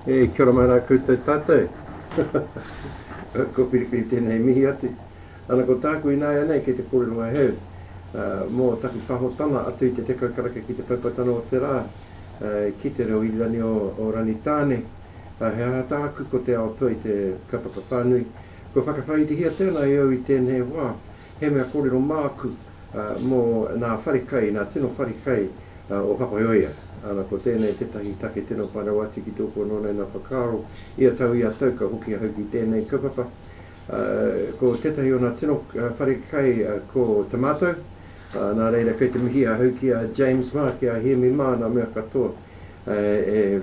E, kia ora mai rā koutou tātou. Ko Piripiri tēnei mihi atu. Ana ko tāku ināianei kei te kōrero ahau mō taku pahotana atu i te tekau karaka ki te poupoutana o te rā ki te reo irirangi o Rangitāne. He aha tāku ko te ao toi te kaupapa whānui. Kua whakawhāitihia tēnā e au i tēnei wā, he mea kōrero māku mō nā wharekai, nā tino wharekai o Papaioea. Ana ko tēnei tētahi take tino pai rawa atu ki tōku anō nei nā whakaaro. Ia tau ia tau ka hoki ahau ki tēnei kaupapa. Ko tētahi o nā tino whare kai ko Te Mātau, nā reira kei te mihi ahau ki a James mā, ki a Hēmi mā, nā mea katoa e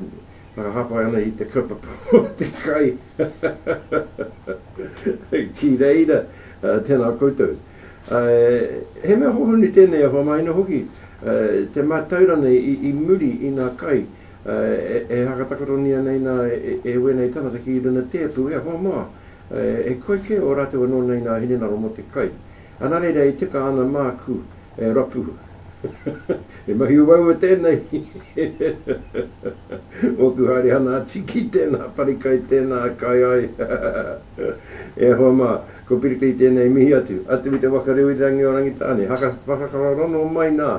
whakahāpai ana i te kaupapa o te kai. Ki reira, tēnā koutou. He mea hohonu tēnei e hoa mā, ina hoki te mātauranga i muri i nā kai e hakatakotonia nei nā e wēnei tangata ki runa tēpu, e hoa mā, e koi kē ō rātou anō nei nā hinengaro mō te kai. Ā, nā reira e tika ana māku e rapu. He mahi uaua tēnei. Ōku haere ana atu ki tēnā wharekai, tēnā kai ai. E hoa mā, ko Piripiri tēnei mihi atu. Atu i te waka reo irirangi o Rangitāne, haka whakarono mai nā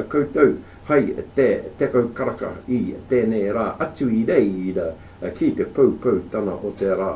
koutou hai te tekau karaka i tēnei rā atu i reira ki te poupoutana o te rā.